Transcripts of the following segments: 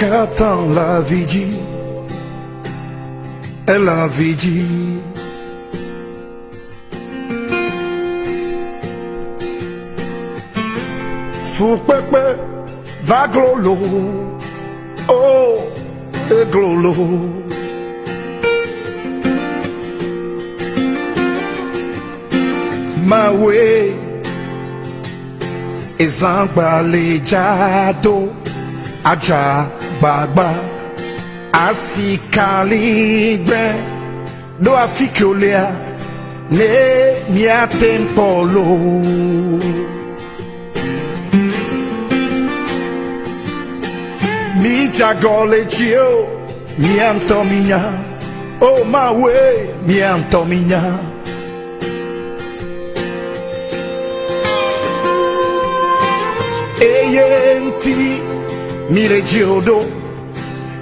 katã le avi dzi, ele avi dzi. Fukpekpe va glolo, oh, eglolo. Mawe ezãgbalẽ dzado adza gbagba asikaligbe ɖo afi ke wolea ne míate ŋu kpɔ loo. Mídze agɔ le dzi o, mía ŋutɔ mínya. O Mawue, mía ŋutɔ mínya. Eye ŋuti míle dzi o ɖo,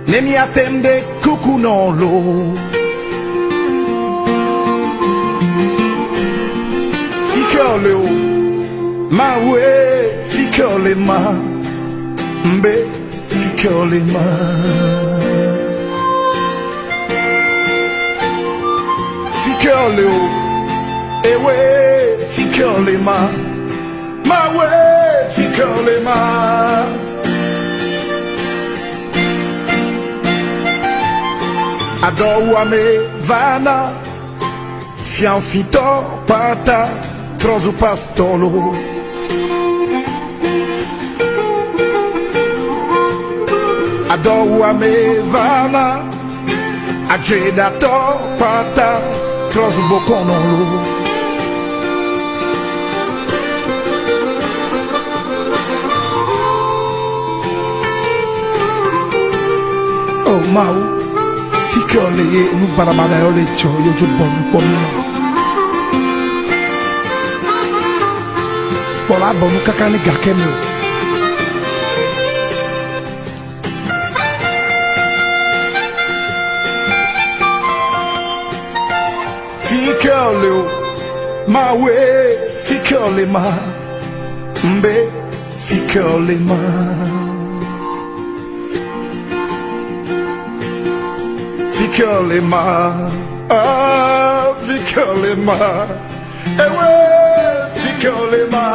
ne míate ŋu ɖe kuku nɔ loo. Fike wòle o, Mawue, fike wòle ma, mbe fike wòle ma. Fike wòle o, ewe fike wòle ma, Mawue fike wòle ma. Adɔwuame vana, fiafitɔ kpata trɔ zu pastɔlo. Adɔwuame vana, adzeɖatɔ kpata trɔ zu bokɔnɔlo. O Mawu, fi ke wòle ye nu baɖabaɖa yawo le dzɔ ye wodzo bɔ nu kpɔ mí ma. Kpɔ la bɔ nu kaka ne gake me o. Fi ke wòle o, Mawue, fi ke wòle ma, mbe fi ke wòle ma. Fi ke wòle ma, ah, fi ke wòle ma, ewe, fi ke wòle ma.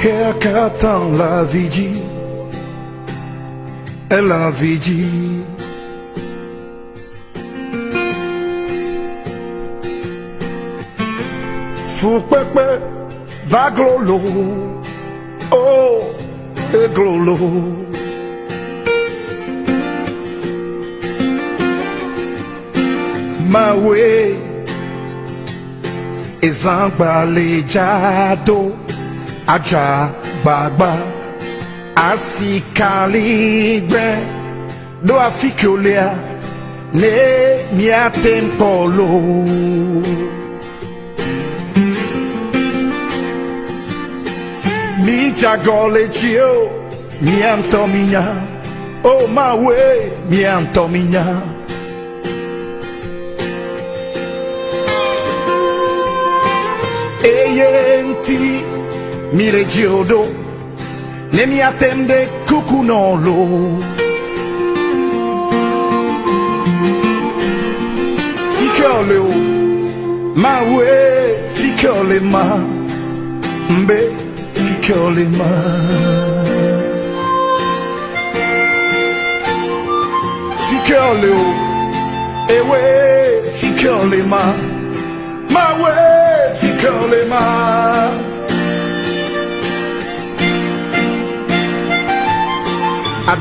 Xexea katã le avi dzi, ele avi dzi. Fukpekpe va glolo, oh, eglolo. Mawue ezãgbalẽ dzado adza gbagba asikaligbe ɖo afi ke wolea ne míate ŋu kpɔ loo. Mídze agɔ le dzi o, mía ŋutɔ mínya. O Mawue, mía ŋutɔ mínya. Eye ŋuti míle dzi o ɖo, ne míate ŋu ɖe kuku nɔ loo. Fi ke wòle o, Mawue, fi ke wòle ma, mbe fi ke wòle ma. Fi ke wòle o, ewe, fi ke wòle ma, Mawue, fi ke wòle ma.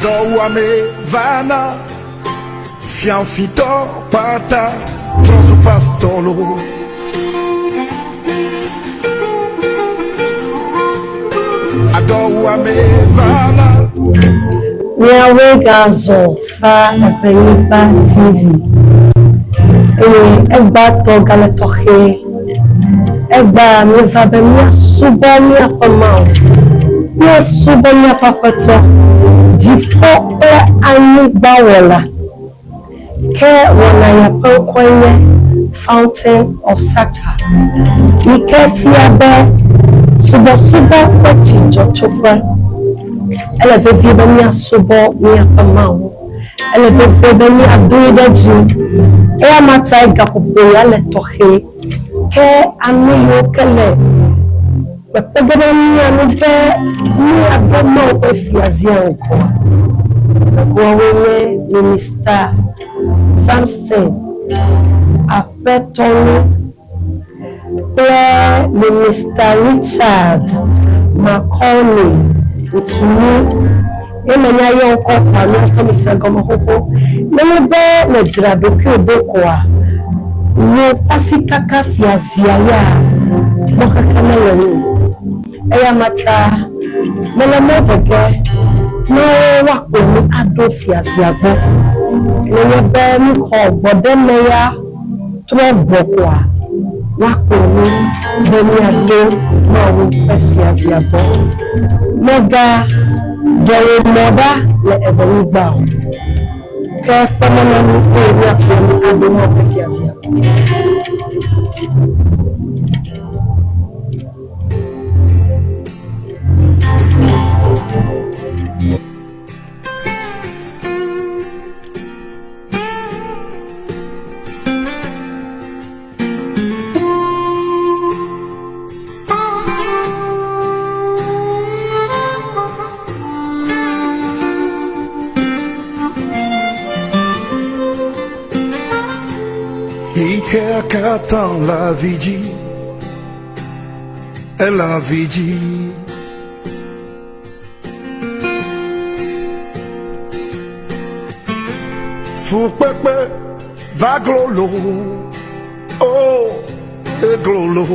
Adɔwuame vana fiafitɔ kpata trɔzu pastɔlo. Adɔwuame vana. Míawoe gazɔ va Eʋenyigba TV eye egbãtɔ gale tɔxɛ. Egbea míeva be míasubɔ míaƒe Mawu, míasubɔ míaƒe Aƒetɔ, dziƒo kple anyigba Wɔla. Ke wɔna ya ƒe ŋkɔe nye Fountain of Sacra, yi ke fia be subɔsubɔ ƒe dzidzɔtsoƒe. Ele vevie be míasubɔ míaƒe Mawu. Ele vevie be míadoe ɖe dzi. Eya ma tae gaƒoƒo ya le tɔxɛ. Ke ame yiwo ke le kpekpe ge ɖe mía ŋu be míaɖo Mawu ƒe fiazia ŋgɔa, woawoe nye Minista Samson Aƒetɔnu kple Minista Richard Macaulay Ntunu. Ne menya yɔ ŋkɔ koa, mía ŋutɔ mise egɔme xoxo. Nenye be nèdzra ɖokuiwò ɖo koa, wò asikaka fiazia ya mɔxexe mele ŋu o. Eya ma ta mele mɔ ɖe ge ne woakplɔ mí aɖo fiazia gbɔ. Nenye be míxɔ gbɔɖeme ya trɔ gbɔ koa, woakplɔ mí be míaɖo Mawu ƒe fiazia gbɔ. Mèga ɖe wò mɔ ɖa le evenyigba o, ke kpe mɔ na mí eye míakplɔ mí aɖo Mawu ƒe fiazia gbɔ. Xexea katã le avi dzi, ele avi dzi. Fukpekpe va glolo, oh, eglolo.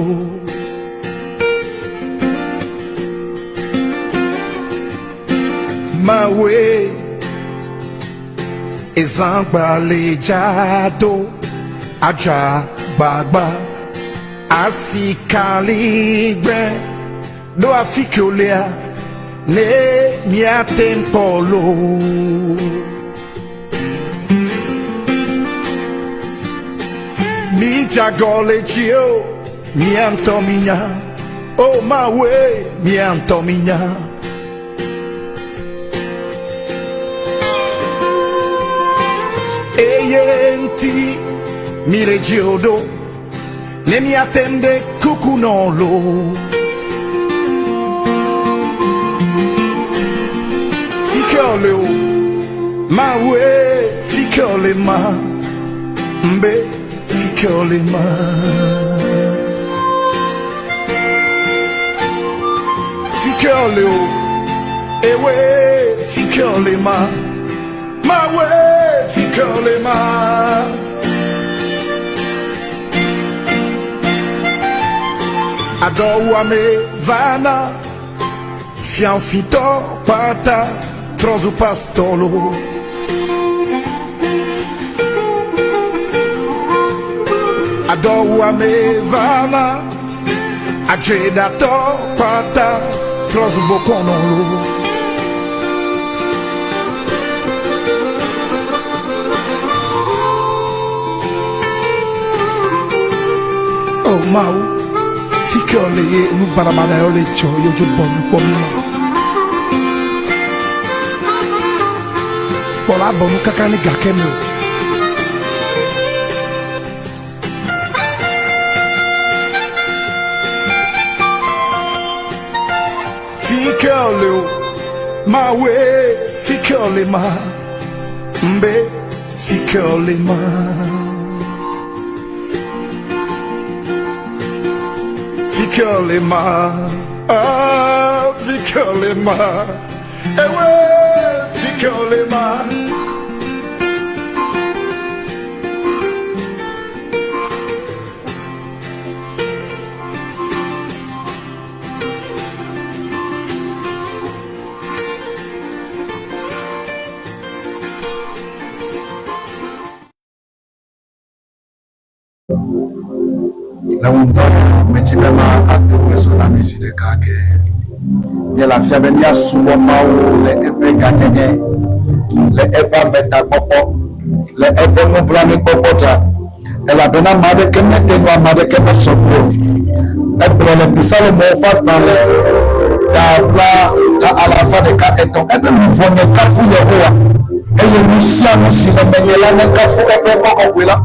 Mawe ezãgbalẽ dzado adza gbagba asikaligbe ɖo afi ke wolea ne míate ŋu kpɔ loo. Mídze agɔ le dzi o, mía ŋutɔ mínya. O Mawue, mía ŋutɔ mínya. Eye ŋuti míle dzi o ɖo, ne míate ŋu ɖe kuku nɔ loo. Fike wòle o, Mawue, fike wòle ma, mbe fike wòle ma. Fike wòle o, ewe fike wòle ma, Mawue fike wòle ma. Adɔwuame vana, fiafitɔ kpata trɔ zu pastɔlo. Adɔwuame vana, adzeɖatɔ kpata trɔ zu bokɔnɔlo. Oh Mawu, fi ke wòle ye nu baɖabaɖa yawo le dzɔ ye wodzo bɔ nu kpɔ mí ma. Kpɔ la bɔ nu kaka ne gake me o. Fi ke wòle o, Mawue, fi ke wòle ma, mbe fi ke wòle ma. Fi ke wòle ma, ah, fi ke wòle ma, ewe fi ke. Fikelema. Le ŋdɔ ya medzi be ma ado wòezɔ na mi zi ɖeka ke. Míele afia be míasubɔ Mawu le eƒe gãnyenye, le eƒe ametakpɔkpɔ, le eƒe nublanuikpɔkpɔ ta. Elabena ame aɖeke mete ŋu, ame aɖeke mesɔ gbɔ o. Egblɔ le Psalmowo ƒe agbalẽ ta bla ta alafa ɖeka etɔ̃ ebe luʋɔ nekafu Yehowa, eye nu sia nu si le menye la nekafu eƒe ŋkɔ kɔkɔe la.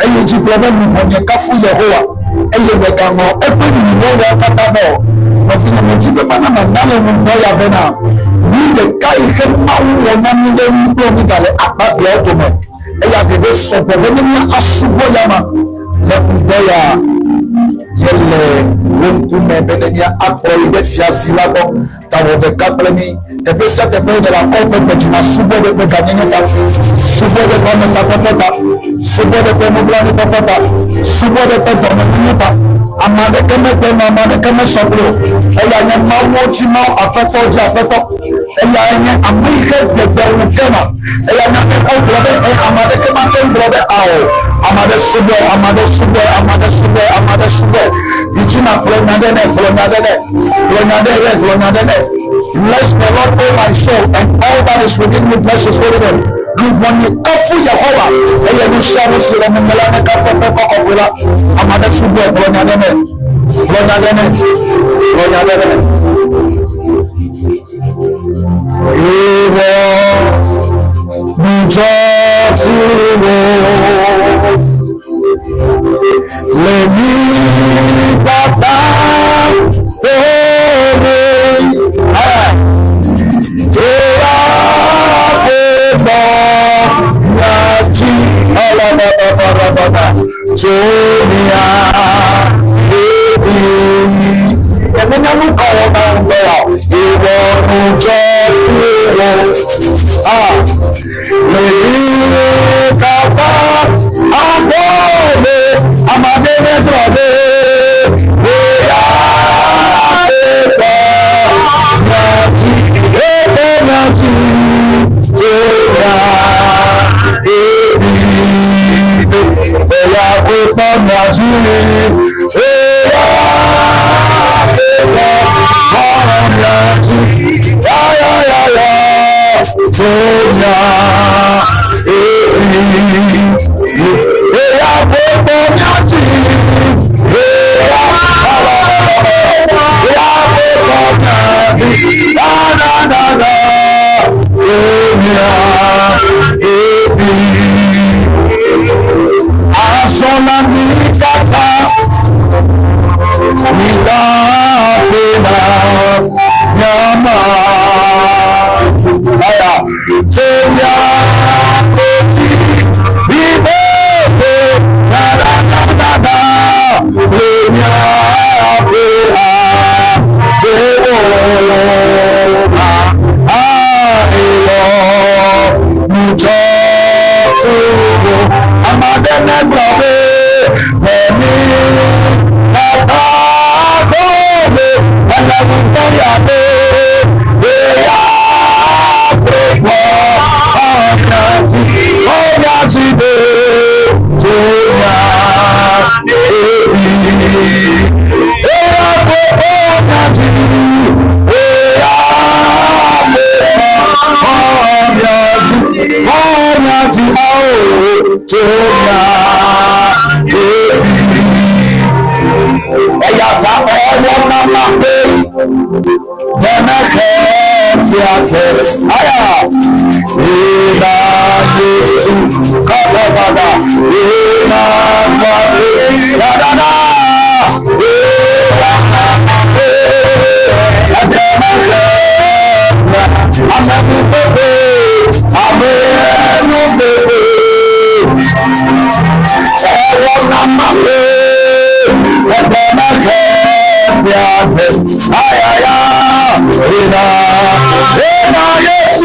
Eye dzi gblɔ be luʋɔ nekafu Yehowa, eye mègaŋlɔ eƒe nyuiwɔwɔ katã be o. Nɔvinye, medi be mana nànya le ŋdɔ ya bena, nu ɖeka yi ke Mawu wɔ na mí ɖe mí kple mí gale agbagbeawo dome. Eya ɖeɖe sɔgbɔ be ne mía asubɔ yama le ŋdɔ ya ye le wò ŋkume be ne mía akplɔ yi ɖe fiazi la gbɔ. Ta wɔ ɖeka kple mí teƒe sia teƒe yi nèle akɔ ƒe gbe dzi nasubɔ ɖe eƒe gãnyenye ta, subɔ ɖe eƒe ametakpɔkpɔ ta, subɔ ɖe eƒe nublanuikpɔkpɔ ta, subɔ ɖe eƒe dɔmenyonyo ta. Ame aɖeke mede eme, ame aɖeke mesɔ kpli o. Eya nye Mawuwo dzi Mawu, Aƒetɔwo dzi Aƒetɔ. Eyae nye ame yi ke gbegbe wu kema. Eya nye ame yi gblɔ be ẽ, ame aɖeke mate ŋu gblɔ be ao. Ame aɖe subɔe, ame aɖe subɔe, ame aɖe subɔe, ame aɖe subɔe. Yi dzi nàgblɔ nya ɖe nɛ, gblɔ nya ɖe nɛ, gblɔ nya ɖe yɛ, gblɔ nya ɖe nɛ. Bless the Lord, O my soul, and all that is within me, bless his holy name. Luʋɔ nye kafu Yehowa, eye nu sia nu si le menye la nekafu eƒe ŋkɔ kɔkɔe la. Ame aɖe subɔe, gblɔ nya ɖe nɛ, gblɔ nya ɖe nɛ, gblɔ nya ɖe nɛ. Ìwọ níjọ́ tí wo lèmi bàbá òwe ìyá fúnpọ̀ yàtí ọlọ́bọ̀bọ̀bọ̀bọ̀ tó ní a bèbí. Ẹ̀mí nánú kọ̀wọ́ bá ń gbọ́ra ìwọ níjọ́ tí wo lèmi bàbá àbọ̀lé àmàdé mẹ́tọ̀lé ìyá fúnpọ̀ yàtí ètò yàtí tó yà bèbí. Ìyá fúnpọ̀ yàtí ìyá fúnpọ̀ yàtí yáyáyáyá tó yà bèbí. Ìyá fúnpọ̀ yàtí ìyá ìyá fúnpọ̀ yàtí dáadáa tó yà bèbí. Aṣọ la ní kàtà nígbà pé máa yàmà. Àyà tó yá kòtì ìbéèrè dáadáa lè ní àpè àbẹ̀wò àìlọ́ níjọ́ tó wò. Amadé nẹ́gbọ̀n pé fẹ̀mí bàbá gbòògbé ẹlẹ́wù tọ́yà pé ìyá pípọ̀ ọ̀nà tí ọ̀nà tí dé tó yà èyí. Ìyá pípọ̀ ọ̀nà tí ìyá pípọ̀ ọ̀nà tí ọ̀nà tí a ò tó yà èyí. Ẹ̀yà ta ọwọ́ máma pé dẹ́mẹ́kẹ́ fi àṣẹ. Àyà ìlà Jésù kọ́kọ́ padà ìlà tọ́sí dáadáa ìlà máma pé ẹ̀dẹ́mẹ́kẹ́ àmẹ́nu pépé àmì ẹnu pépé ẹ̀rọ nàmà pé ẹ̀dẹ́mẹ́kẹ́ fi àṣẹ. Àyàyà ìlà ìlà Jésù.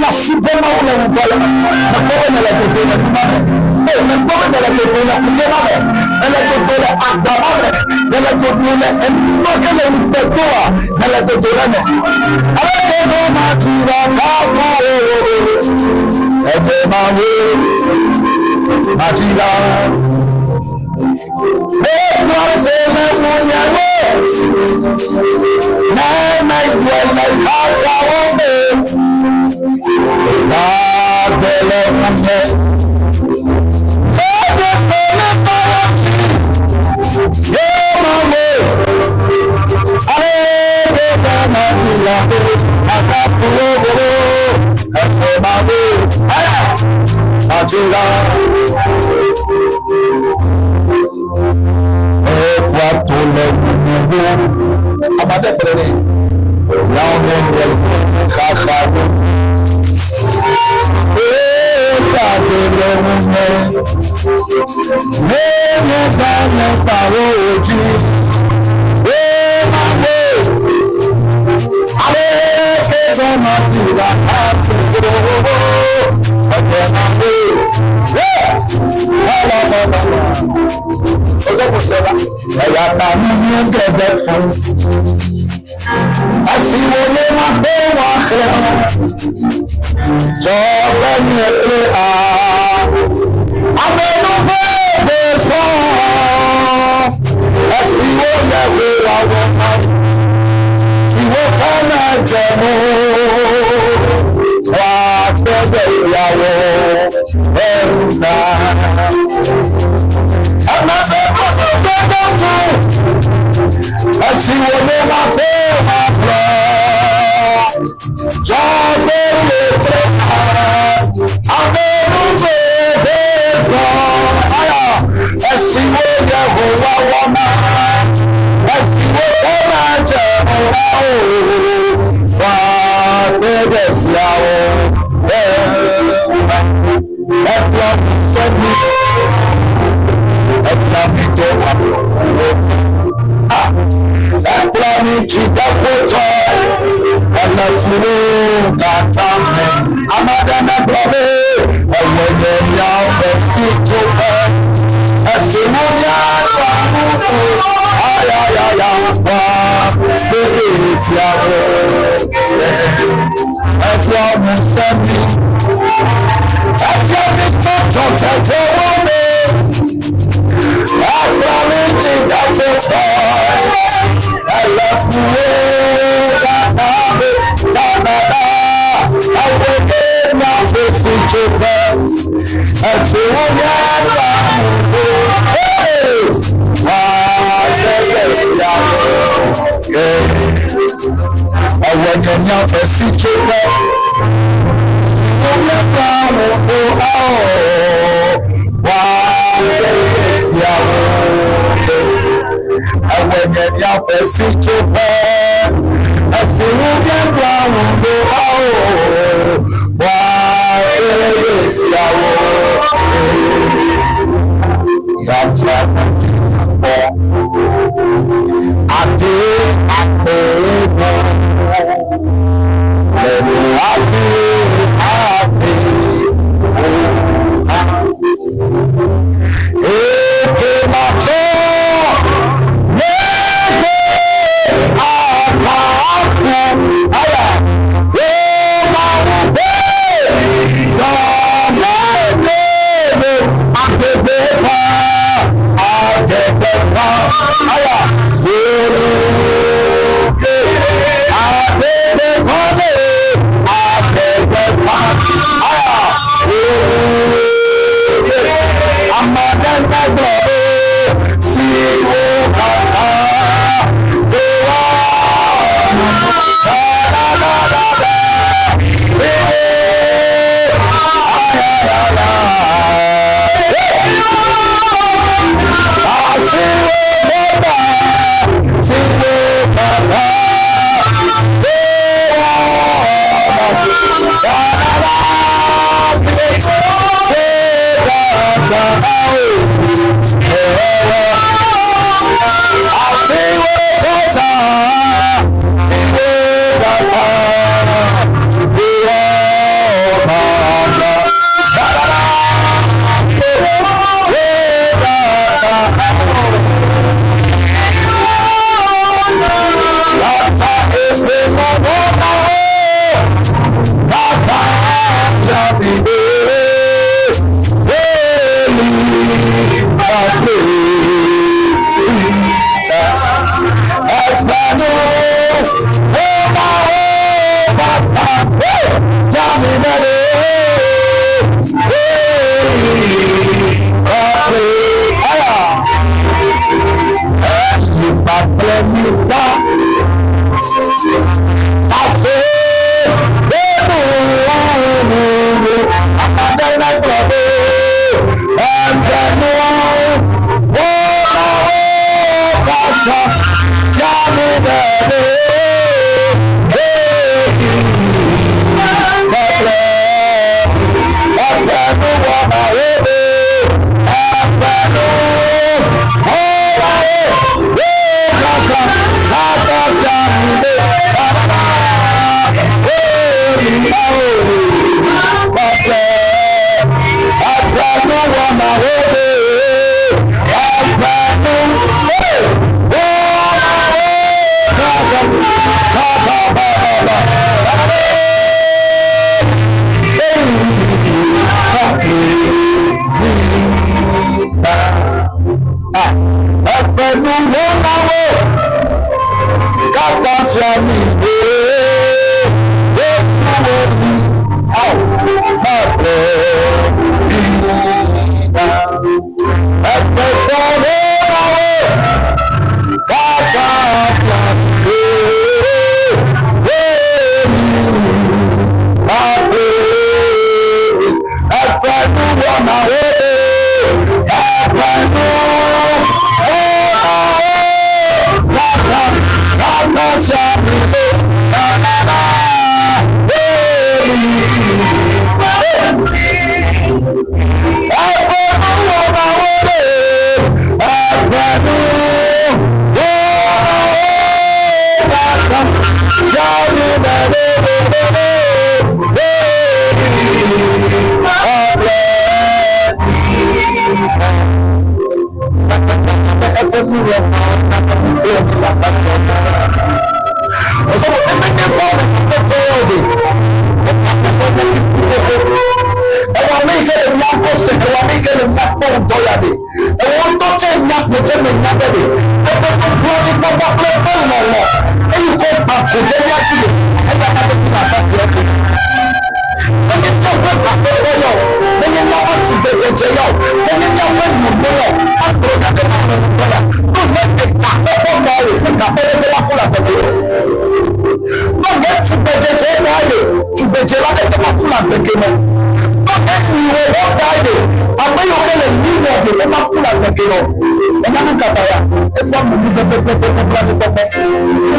Míasubɔ Mawu le ŋudɔ le. Mekpɔ be nèle dodo le nu ma me. Ee, mekpɔ be nèle dodo le kuke ma me. Nèle dodo le agba ma me. Nèle dodo le enu ma ke le ŋukpe doa. Nèle dodo le eme. Aleke be matsi va kafu wò? Ede ma wo matsi va. Ame aɖe negblɔ be, Eƒe nu wɔnawo katã fia mí be ɣeyiɣi Eƒe nuwɔnawo be eƒe nuwɔnawo katã katã fia mí be eƒe nuwɔnawo be eƒe nuwɔnawo katã katã. Eƒe nuwɔnawo katã fia mí be Yesu wòli meble mí. Eƒe dɔwɔnawo katã fia mí be Eƒe nuwɔnawo eƒe nuwɔnawo katã katã fia mí be nanana eƒe nuwɔnawo ɖe eƒe nuwɔnawo katã fia mí be eƒe nuwɔnawo katã kple Ɔsɔfo ɛmɛnyɛ bɔ fɛfɛ ɔde ɛwɔ mi ke le mia kɔ se ɛwɔ mi ke le mia kpɔ ŋdɔ ya de ɛwɔ ŋdɔ tse nya me tse me nya bɛ de eƒe ŋdɔ ni kpɔkpɔ kple eƒe lɔlɔ eyi ko gba ko ɖe mia dzi le eya ta be tina ba kple eƒe menye míaƒe gakpɔkpɔ yɔ menye míaƒe tugbedzedze yɔ menye míaƒe nyonyo yɔ agblɔ gake ma le ŋdɔ ya no nye gakpɔkpɔ gã le gakpɔkpɔ la ku le agbede no nye tugbedzedze gã le tugbedze la ɖeke ma ku le agbede me no nye nyiwɔwɔ gã le ame yiwo ke le nyiwɔ de ema ku le agbede me enya nu kata ya eƒe ame nu veve kpekpekpe la dzi kpɔkpɔ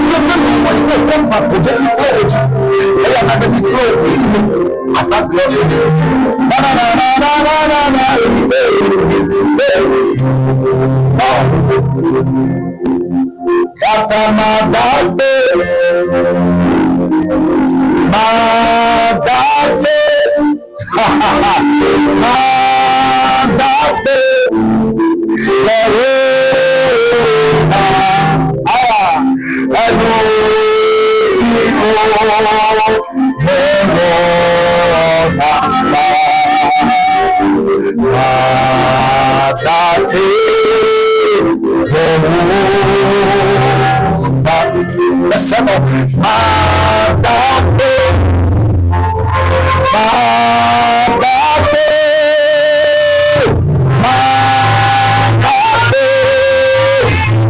nye me wɔ yi ke kɔ gba ko ɖe mi kple wo dzi eya na ɖe mi kple wo yi agbagbe na na na na na na na na Yàtà máa dàgbé máa dàgbé máa dàgbé lẹ́rú ẹnu sí o mẹ́wọ́ nàta máa dàgbé lẹ́rú ẹsẹ̀ náà máa dàgbé máa dàgbé máa dàgbé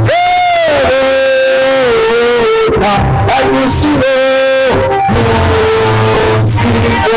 lẹ́rú ẹnu sí o sí o.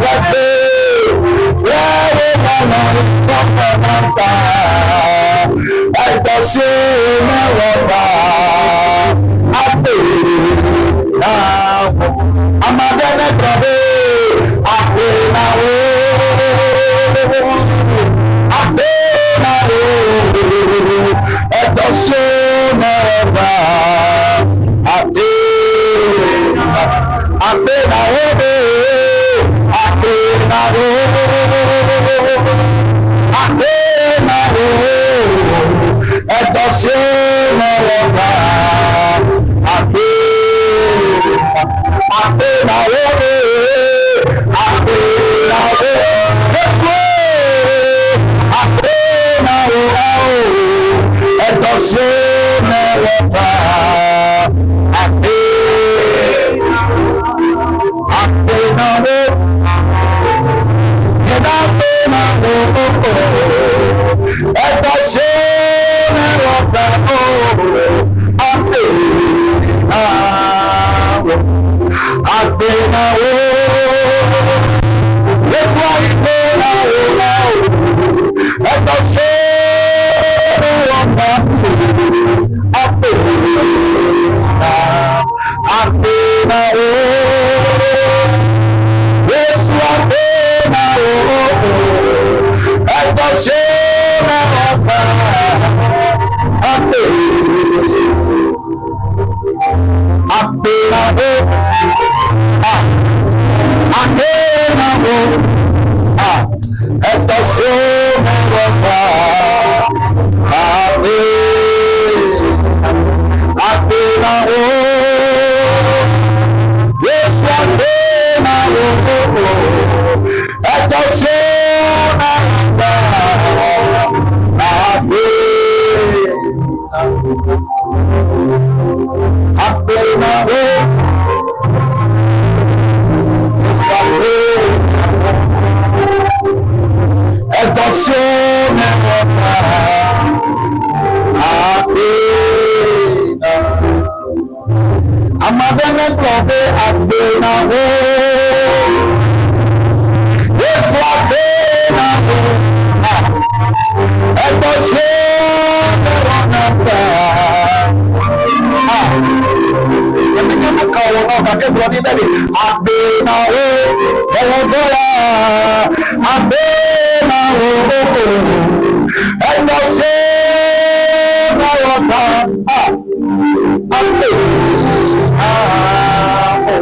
veve le wò lɔlɔ̃ sɔkɔ na ta. Edɔ si mewɔ ta akpe na wò. Ame aɖe negblɔ be akpe na wò. Akpe na wò. Edɔ si mewɔ ta akpe na akpe na wò. Akpe na wò. Akpe na wò. Edɔ si mewɔ ta akpe akpe na wò. Akpe na wò. Yesu akpe na wò. Edɔ si mewɔ ta akpe akpe na wò. Akpe na wò. Edɔ si mewɔ ta akpe na wò. Akpe na wò. Yesu akpe na wò. Edɔ si mewɔ ta akpe na akpe na wò. Yesu akpe na wò. Edɔ si mewɔ ta akpe akpe na wò. Akpe na wò. Edɔ si mewɔ ta akpe akpe na wò. Yesu akpe na wò. Edɔ si mewɔ ta akpe akpe na wò. Yesu akpe edɔ si mewɔ ta akpe na. Ame aɖe negblɔ be akpe na wò. Yesu akpe na wò. Edɔ si mewɔ na ta. Nyemenya nu ka wɔ na wo gake gblɔ ɖi be ɖe akpe na wò. Ewɔ dɔ ya akpe na wò. Edɔ si mewɔ ta. Akpe na wò.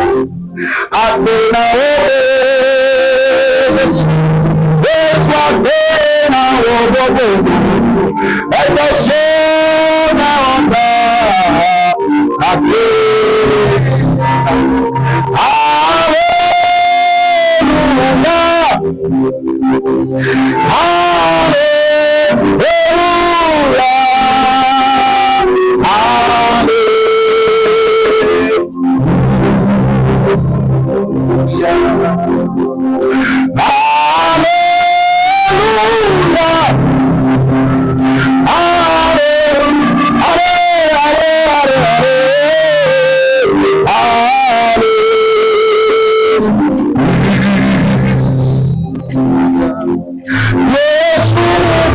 Akpe na wò. Yesu akpe na wò gbogbo. Edɔ si mewɔ ta. Akpe. Hallelujah. Hallelujah. Hallelujah. Hallelujah. Yesu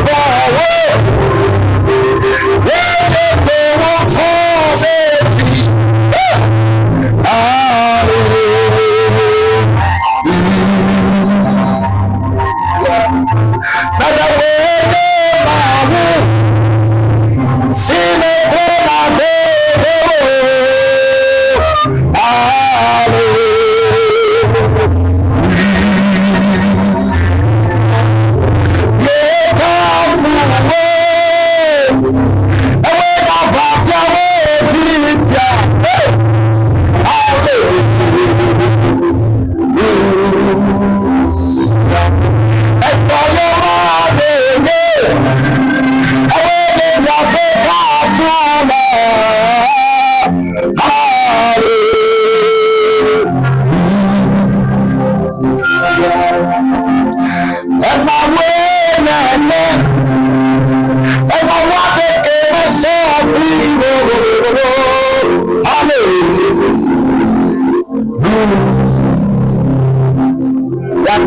bọ̀wọ̀ yẹ́yẹ́ fowó fún méjì. Dada wẹ́ẹ́dẹ́ máa wú sínú kó máa gbé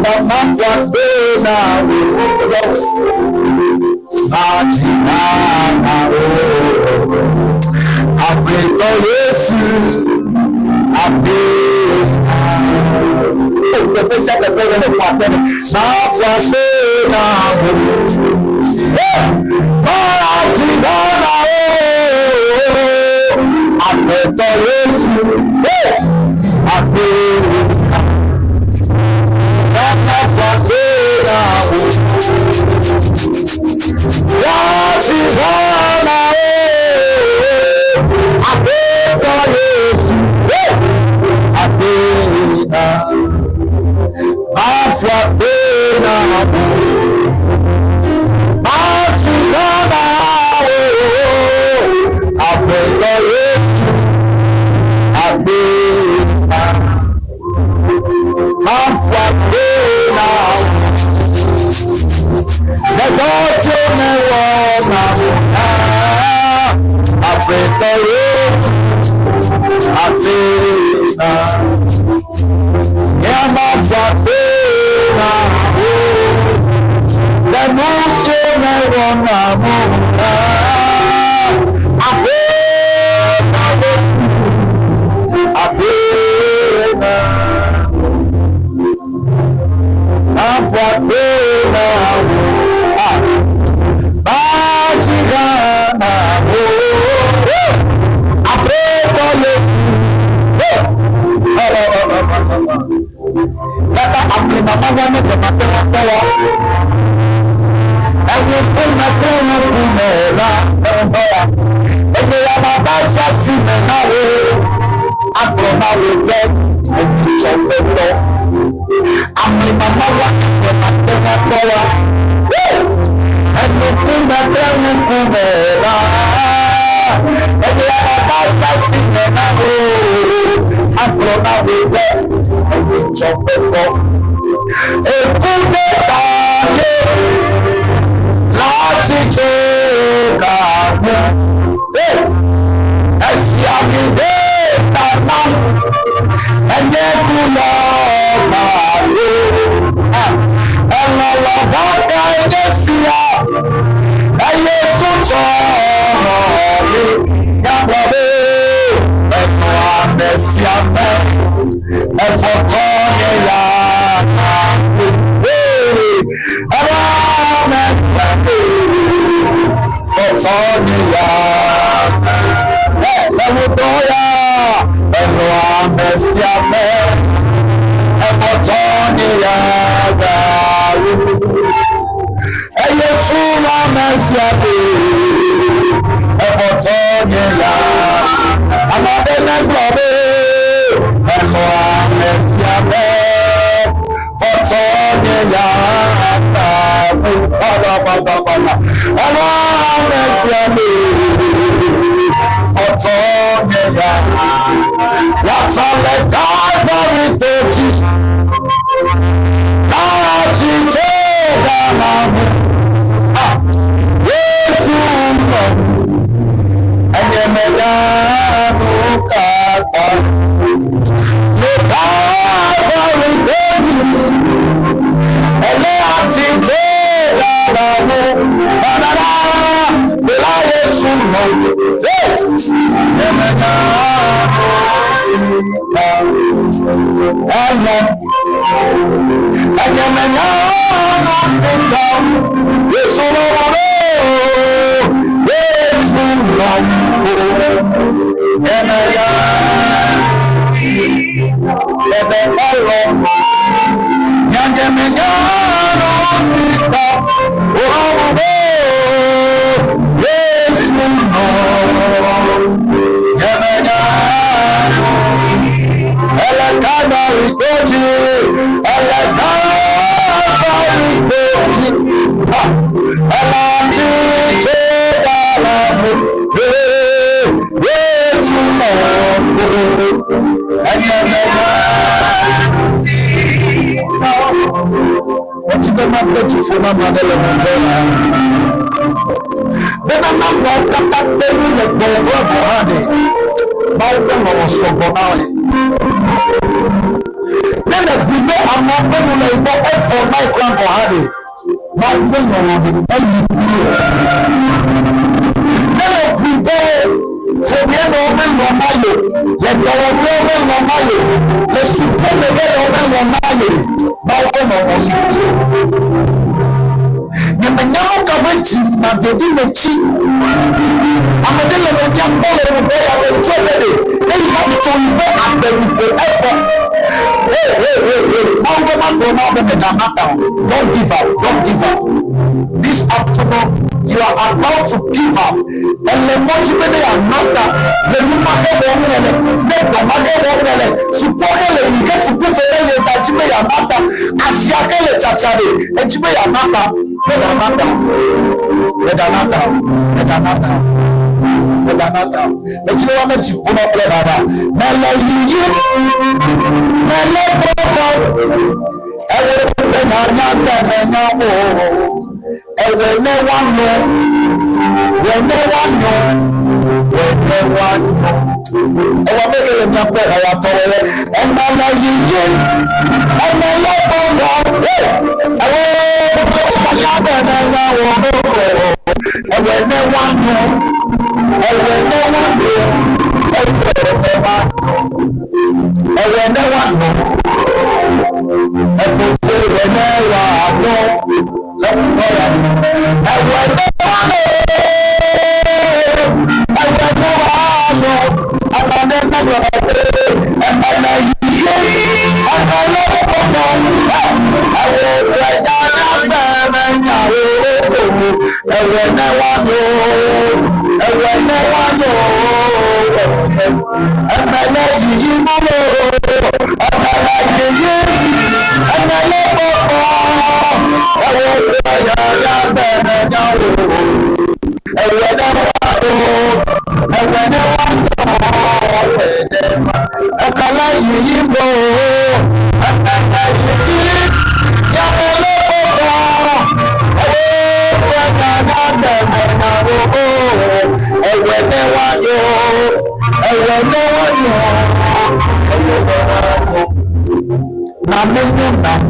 Na maƒo akpe na wò. Madzi ha na wò. Aƒetɔ Yesu, akpe na wò. Teƒe sia teƒe ɖe le ƒo akpe me. Maƒo akpe na wò. Madzi ha na wò. Aƒetɔ Yesu, akpe na wò. Maƒo akpe na wò. Madzi ha na wò. Aƒetɔ Yesu, akpe na wò. Maƒo akpe na wò. Madzi ha na wò. Aƒetɔ Yesu, akpe na wò. Maƒo akpe na wò. Lẹ́sọ̀ tí ó mẹ́wọ́ náà wò. Aƒetɔ Yesu, akpe na wò. Maƒo akpe na wò. Lẹ́nu tí ó mẹ́wọ́ náà wò. Aƒetɔ Yesu, akpe na wò. Maƒo akpe na wò. Madzi ha na wò. Aƒetɔ Yesu. Kata amlimama wa ne dɔmate wa kpɔ wa. Ɛwu kume kume kume la ɛwùtɔ ya. Eye ya ma ba sia si me na wo. Agblɔ na wo be edzidzɔ ƒe tɔ. Amlimama wa ne dɔmate wa kpɔ wa. Ɛnu kume kple kume la. Eye ya ma ba sia si me na wo. Agblɔ na wo be edzidzɔ ƒe tɔ. Eku ɖe ta ye láti jó kàmú. Ẹ̀sìn àmì dé tàná ẹ̀yẹ kú lọ bàálù. Ẹ̀lọ́lọ́ bá ká ẹyẹ sí a ẹyẹ sójọ́ ọ̀nà mi yàgbọ́ bẹ́ẹ̀ ẹ̀nù àmẹ́sí àmẹ́ ẹ̀fọ́tọ́ yẹ yà náà ẹ̀rọ àmẹ́sí àmẹ́ fọ́tọ́ yẹ yà lẹ́wọ́tọ́ yà ẹ̀nù àmẹ́sí àmẹ́ ẹ̀fọ́tọ́ yẹ yà gàrú ẹ̀yẹ fún àmẹ́sí àmẹ́ ẹ̀fọ́tọ́ yẹ yà amadé nẹ́gbọ̀n bẹ́ẹ̀ ẹ̀nù àmẹ́sí àmẹ́ fọ́tọ́ yẹ yà gàrú ọ̀dọ̀gbọ̀dọ̀gbọ̀dọ̀ ẹ̀nù àmẹ́sí àmẹ́ fọ́tọ́ yẹ yà yàtọ̀ lẹ́ Calvary tó jí láti jẹ́ dáná mú. Jésù nọ ẹ̀yẹ̀mẹ̀dánù kàtà lè Calvary tó jí ẹ̀lẹ́ àti jẹ́ dáná mú. Bàdàdà bílá Jésù nọ ẹ̀yẹ̀mẹ̀dánù kàtà ẹ̀lọ́ ẹ̀yẹ̀mẹ̀dánù kàtà Jésù lọ́wọ́ Jésù lọ́wọ́ ẹ̀mẹ̀yà ẹ̀bẹ̀ ọlọ́ yànjẹ̀mẹ̀dánù síta ọlọ́wọ́ Jésù lọ́wọ́ yẹ̀mẹ̀dánù ẹlẹ́kàgbàrí tó jí ẹlẹ́kàgbàrí tó jí ẹlẹ́tí tó dára mú Jésù náà ẹ̀yẹ̀mẹ̀dá. Wọ́n ti bẹ́ẹ̀ máa bẹ́ẹ̀ jù fún náà máa dẹ́lẹ̀ mú bẹ́ẹ̀ náà. Bẹ́ẹ̀ náà máa mọ̀ kátà pẹ̀lú lẹ́gbọ̀n ọ̀gbọ̀n hàn ní. Báwo fẹ́ lọ́wọ́ sọ̀gbọ̀n náà yẹn. Ne nèbui be amea ƒe nu le yi gbɔ evɔ na ye kura gɔ̃ hã ɖe, Mawu ƒe lɔlɔ̃ ɖe eli kpli wò. Ne nèbui be ƒomea me womelɔ̃ na ye o, le dɔwɔƒea womelɔ̃ na ye o, le suku me ge womelɔ̃ na ye ɖe, Mawu ƒe lɔlɔ̃ li kpli wò. Nyemenya nu ka ƒe dzi nàɖeɖi me tsi. Ame ɖe le mia gbɔ le ŋu be yeaɖe tsɔe be ɖe eyi va tso yi ƒe agbe nu ko evɔ. Hey, hey, hey, hey, Mawu be magblɔ na wò be mègana ta o. Don't give up, don't give up. This afternoon, you are about to give up. Èle mɔ dzi be ne yeana ta le nu ma ke wɔm nèle, ne dɔ ma ke wɔm nèle, sukua ke le yi ke sukufe meli o ta dzi be yeana ta, asia ke le tsatsa ɖe, edzi be yeana ta. Mègana ta o. Mègana ta o. Mègana ta o. Mègana ta o. Medzi be woame dzi ƒo na kple dada. Mele yiyim. Mele gbɔgbɔm. Ewɔ be nyanya be menya o. Ewɔ ne woanyo. Wɔ ne woanyo. Wɔ ne woanyo. Ewɔ ame ke le miakpɔ hayatɔwo ye. Emele yiyim. Emele gbɔgbɔm. Hey! Ewɔ nyanya be menya o. Ewɔ ne woanyo. Ewɔ ne woanyo. Ewɔ ne woanyo. Ewɔ ne woanyo. Efofo wɔ ne woanyo. Le ŋutɔ ya. Ewɔ ne woanyo. Ewɔ ne woanyo. Ame ne nagblɔ be emele yiyim. Emele gbɔgbɔm. Ewɔ te nyanya be menya o. Ewɔ ne woanyo. Ewɔ ne woanyo. Emele yiyim o. Emele yiyim. Emele gbɔgbɔm. Ewɔ te nyanya be menya o. Ewɔ ne woanyo. Ewɔ ne woanyo. Emele yiyim o. Emele yiyim. Emele gbɔgbɔm. Ewɔ te nyanya be menya o. Ewɔ ne woanyo. Ewɔ ne woanyo. Ewɔ ne woanyo. Na menyo nam.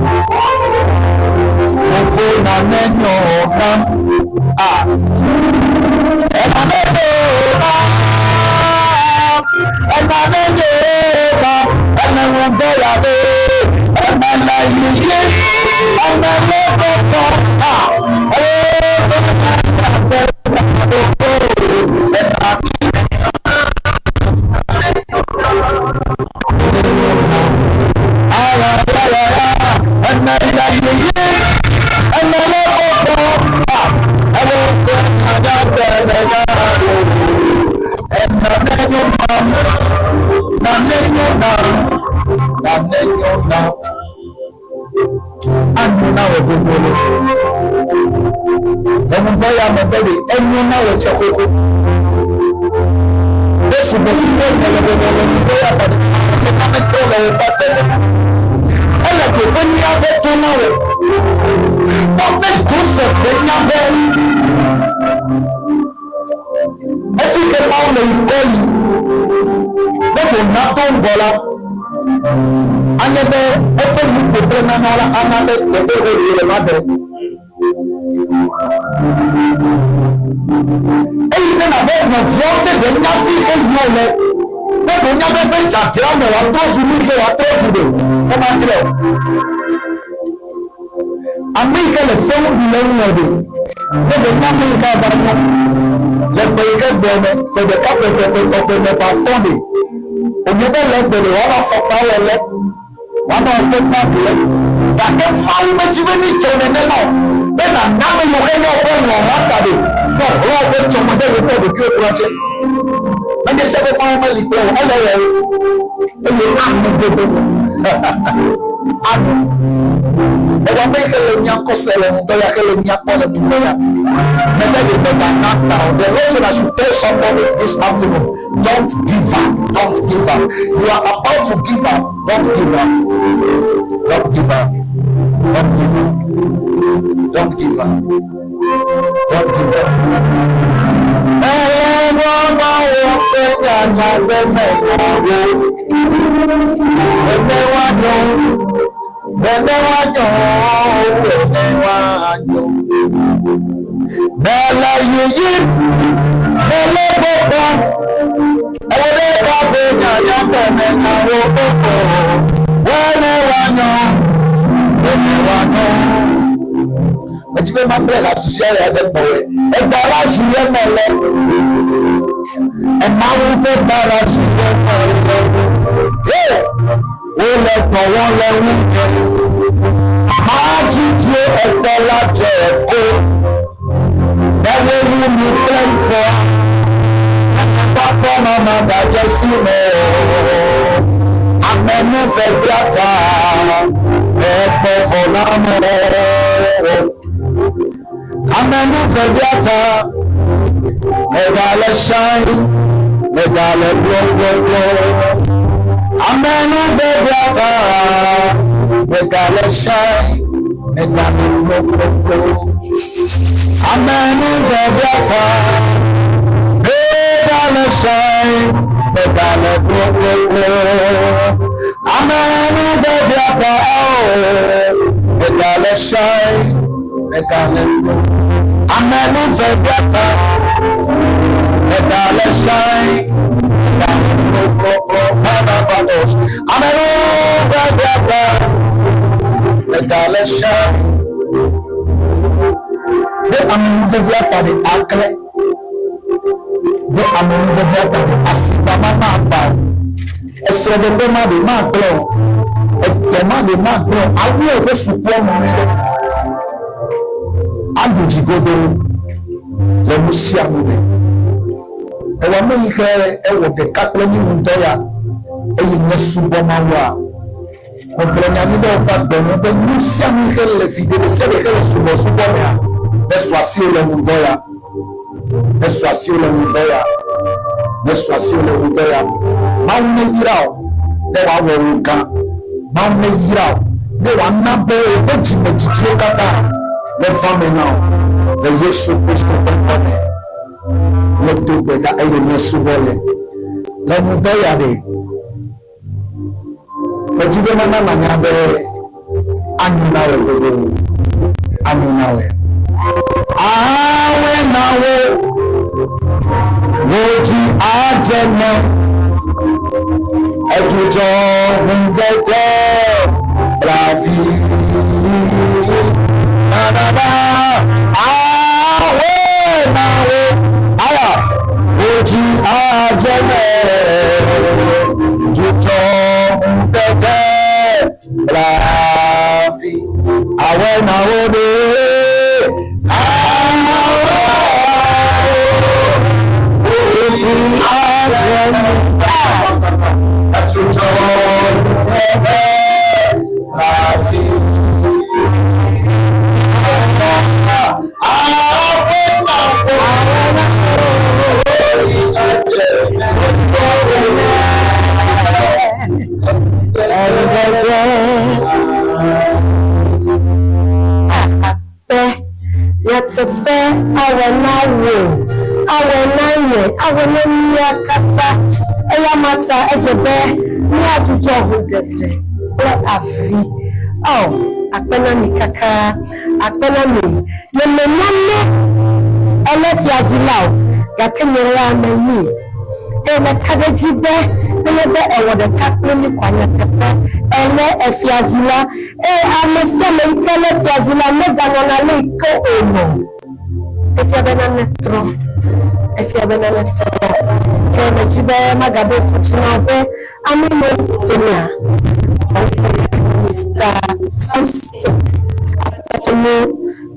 Fofo na menyo nam. Ah. Ɛna menyo nam. Ɛna menyo nam. Ɛna ŋu ya de. Ɛmɛlɛ yiyi. Ɛmɛlɛ gbɔgbɔ. Ah. Ɛna Ɛmɛlɛ yiyi. Ɛmɛlɛ gbɔgbɔ. Ah. Ɛwɔ tɛ nyanya bɛ menya o. Ɛna menyo nam. Na menyo nam. Na menyo nam. Anyo na wɔ gbogbo lo. Ɛmu bɛ ya mɛ bɛ de enyo na wɔ tsɛ koko. Be subɔsubɔ le gbogbo le nu bɛ ya bɛ de ame ame tɔ le wo ba bɛ le. Ele teƒe nyui aɖe to na wò. Kpɔ Joseph be nya be efi ke Mawu le yi kɔ yi ne wòna to ŋgɔ la anye be eƒe nuƒo kple nana la ana be teƒe wo le ma ɖe. Eyi ne nabe nɔviawo tse ɖe nya fi ke yi wo le ne ɖe nya be ƒe dzadzra me wòatrɔ zu nu yi ke wòatrɔ zu ɖe woma trɛ o. Ame yi ke le fewu ɖu le ŋuwò ɖe ne ɖe nya ame yi ke ava nyɔ le ƒe yi ke gbɔ me ƒe ɖeka ƒe eve ƒe etɔ̃ ƒe ene ƒe atɔ̃ ɖe wònye be le egbe ɖe woanɔ afɔkpawo le woanɔ woƒe bagi le gake Mawu medzi be mídzɔ nenema o be nàna ame yiwo ke nye woƒe lɔlɔ̃ ta ɖe ne wòhlɔ̃ woƒe tsɔme ɖe woƒe ɖokuiwo kura tse. Menye fia be Mawu meli kple wò ele wɔ o eye anu godo anu. Ewɔ ame yi ke le mía ŋkɔ se le ŋdɔ ya ke le mía kpɔ le ŋdɔ ya. Mebe ɖe mègana ta o. The Lord said I should tell somebody this afternoon, don't give up, don't give up. You are about to give up, don't give up. Don't give up. Don't give up. Don't give up. Don't give up. Mawu ƒe nyanya be menyawo. Ene woanyo, ene woanyo, ene woanyo. Mele yiyim, mele gbɔgbɔm. Ewo ɖe kaƒe nyanya be menyawo koko. Wene woanyo, wene woanyo. Medzi be magblẽ ha susɔea ya ɖe gbɔwòe. Egarazi ye mele. Emawu ƒe garazi ye mele. Ye wole dɔ wɔm le ŋunye. Madzidzie egbe la dze ko. Ne wowu nu kple fɔa, va kpɔ mama gadze si me o. Amenuvevea ta ekpɔ vɔ na amewo. Amenuvevea ta megale shine, megale glɔglɔglɔ. Amenuvevea ta megale shine, megale glɔglɔglɔ. Amenuvevea ta megale shine, megale glɔglɔglɔ. Amenuvevea ta oh, megale shine, megale glo. Amenuvevea ta megale shine, megale glɔglɔglɔ. Kanabados. Amenuvevea ta megale shine. Be amenuvevea ta ɖe akle. Be amenuvevea ta ɖe asigba ma magba o. Esrɔ̃ɖeƒe ma ɖe magblẽ o. Edɔ ma ɖe magblẽ o. Awu ƒe sukua me nyuie ɖe. Aɖu dzi godoo le nu sia nu me. Ewɔ ame yi ke ewɔ ɖeka kple mi ŋudɔ ya eye míesubɔ Mawua. Megblɔ nya mi ɖe woƒe agbe ŋu be nu sia nu yi ke le viɖe ɖe sia ɖe ke le subɔsubɔ mea, nesu asiwò le ŋudɔ ya. Nesu asiwò le ŋudɔ ya. Nesu asiwò le ŋudɔ ya. Mawu neyra wò ne wòawɔ wò gã. Mawu neyra wò ne wòana be woƒe dzimedzidziwo katã neva me na wò le Yesu Kristo ƒe ŋkɔ me. Míedo gbe ɖa eye míesubɔ le le ŋudɔ ya ɖe. Medzi be mana nanya be anyo na wò godoo. Anyo na wò. Awe na wo, wò dzi adze me. Edzudzɔ ŋugbede blavi. Na na na. Awe na wo, aya, wò dzi adze me. Dzudzɔ ŋugbede blavi. Awe na wo ɖe. Awe wò dzi adze me. Dzudzɔ ŋugbede blavi. Awe na wo, wò dzi adze me. Akpe nyateƒe awɔ na wò, awɔ na nye, awɔ na mía katã. Eya ma ta edze be míadzudzɔ hũɖeɖe kple avi. Oh, akpe na mi kaka, akpe na mi. Nyemenya ne ele fiazi la o, gake nye ya meli. Eye meka ɖe edzi be nenye be ewɔ ɖeka kple mí koa nyateƒe ele efiazi la. Eye ame sia ame yi ke le fiazi la meganɔna ale yi ke wònɔ. Efia be nane trɔ. Efia be nane trɔ. Ke medzi be magaɖo ŋku dzi na wo be ame yiwo ƒomea Mr. Samson Akpetonu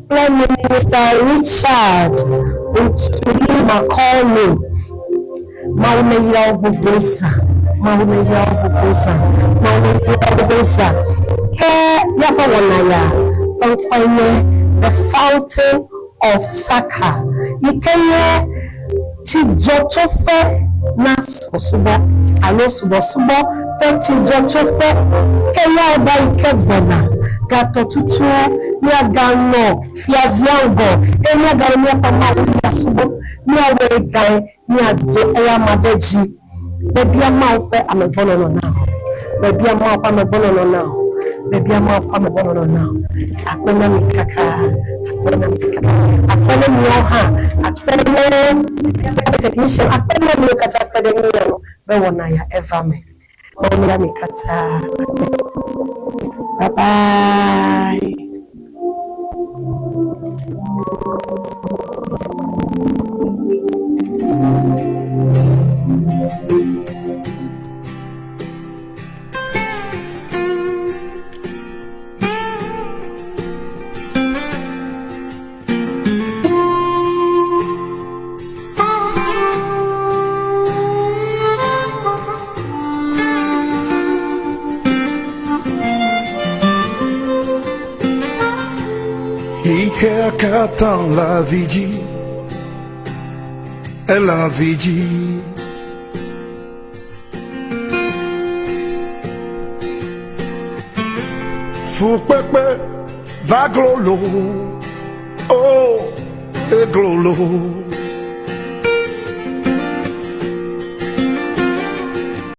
kple Mr. Richard Ntuli Macaulay. Mawu neyra wo gbogbo zã. Mawu neyra wo gbogbo zã. Mawu neyra wo gbogbo zã. Ke míaƒe wɔna ya ƒe ŋkɔe nye The Fountain of Saka yi ke nye tsidzɔtsoƒe na subɔsubɔ. alo subɔsubɔ ƒe tsidzɔtsoƒe. Ke yaeba yi ke gbɔna gatɔ tutu míaganɔ fiazia ŋgɔ eye míaganɔ míaƒe Mawu ya subɔm. Míawɔe gãe, míado eyama ɖe dzi. Mebia Mawu ƒe amegbɔnɔnɔ na wò. Mebia Mawu ƒe amegbɔnɔnɔ na wò. Mebia Mawu ƒe amegbɔnɔnɔ na wò. Akpe na mi kaka. Akpe na mi kaka. Akpe na miawo hã. Akpe na míaƒe technician. Akpe na miwo katã kpe ɖe mía ŋu be wɔna ya eva me. Mawu neyra mi katã. Akpe. Bye bye. Xexea katã le avi dzi, ele avi dzi. Fukpekpe va glolo, oh, eglolo.